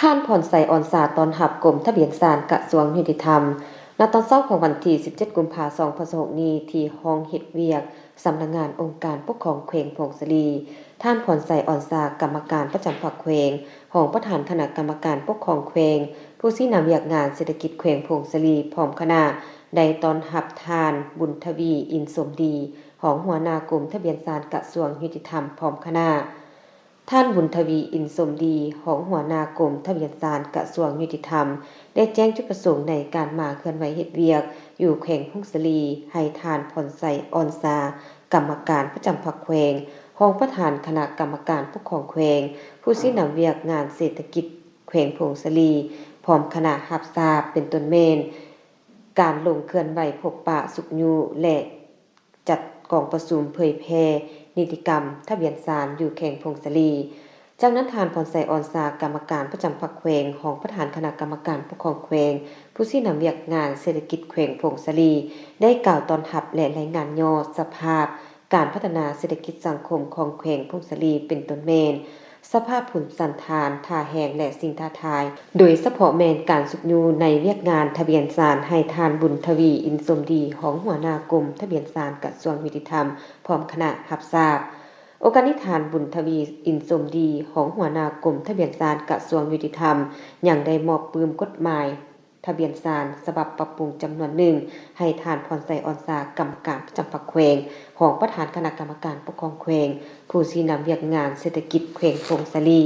ທ່ານ ພອນໄຊ ອອນຊາ ຕ້ອນຮັບກົມທະບຽນສານ ກະຊວງຍຸຕິທຳ. ໃນຕອນເຊົ້າຂອງວັນທີສິບເຈັດ ກຸມພາ ສອງພັນຊາວຫົກນີ້ ທີ່ຫ້ອງເຮັດວຽກສຳນັກງານອົງການປົກຄອງແຂວງຜົ້ງສາລີ, ທ່ານ ພອນໄຊ ອອນຊາ ກຳມະການປະຈຳພັກແຂວງ, ຮອງປະທານຄະນະກຳມະການປົກຄອງແຂວງ, ຜູ້ຊີ້ນຳວຽກງານເສດຖະກິດແຂວງຜົ້ງສາລີ ພ້ອມຄະນະ ໄດ້ຕ້ອນຮັບທ່ານ ບຸນທະວີ ອິນສົມດີ ຮອງຫົວໜ້າກົມທະບຽນສານ ກະຊວງຍຸຕິທຳ ພ້ອມຄະນະ. ທ່ານ ບຸນທະວີ ອິນສົມດີ ຮອງຫົວໜ້າກົມທະບຽນສານ ກະຊວງຍຸຕິທຳ ໄດ້ແຈ້ງຈຸດປະສົງໃນການມາເຄື່ອນໄຫວເຮັດວຽກຢູ່ແຂວງຜົ້ງສາລີ ໃຫ້ທ່ານ ພອນໄຊ ອອນຊາ ກຳມະການປະຈຳພັກແຂວງ, ຮອງປະທານຄະນະກຳມະການປົກຄອງແຂວງ, ຜູ້ຊີ້ນຳວຽກງານເສດຖະກິດແຂວງຜົ້ງສາລີ ພ້ອມຄະນະຮັບຊາບ ເປັນຕົ້ນແມ່ນ ການລົງເຄື່ອນໄຫວພົບປະຊຸກຍູ້ ແລະ ຈັດກອງປະຊຸມເຜີຍແຜ່ນິຕິກຳທະບຽນສານຢູ່ແຂວງຜົ້ງສາລີ. ຈາກນັ້ນ ທ່ານ ພອນໄຊ ອອນຊາ ກຳມະການປະຈຳພັກແຂວງ, ຮອງປະທານຄະນະກຳມະການປົກຄອງແຂວງ, ຜູ້ຊີ້ນຳວຽກງານເສດຖະກິດແຂວງຜົ້ງສາລີ ໄດ້ກ່າວຕ້ອນຮັບ ແລະ ລາຍງານຫຍໍ້ສະພາບການພັດທະນາເສດຖະກິດສັງຄົມຂອງແຂວງຜົ້ງສາລີ ເປັນຕົ້ນແມ່ນ ສະພາບພູມສັນຖານ, ທ່າແຮງ ແລະ ສິ່ງທ້າທາຍ, ໂດຍສະເພາະແມ່ນການຊຸກຍູ້ໃນວຽກງານທະບຽນສານ ໃຫ້ທ່ານ ບຸນທະວີ ອິນສົມດີ ຮອງຫົວໜ້າກົມທະບຽນສານ ກະຊວງຍຸຕິທຳ ພ້ອມຄະນະຮັບຊາບ. ໂອກາດນີ້ ທ່ານ ບຸນທະວີ ອິນສົມດີ ຮອງຫົວໜ້າກົມທະບຽນສານ ກະຊວງຍຸຕິທຳ ຍັງໄດ້ມອບປຶ້ມກົດໝາຍ ທະບຽນສານສະບັບປັບປຸງຈຳນວນໜຶ່ງ ໃຫ້ທ່ານ ພອນໄຊ ອອນຊາ ກຳມະການປະຈຳພັກແຂວງ, ຮອງປະທານຄະນະກຳມະການປົກຄອງແຂວງ, ຜູ້ຊີ້ນຳວຽກງານເສດຖະກິດແຂວງຜົ້ງສາລີ.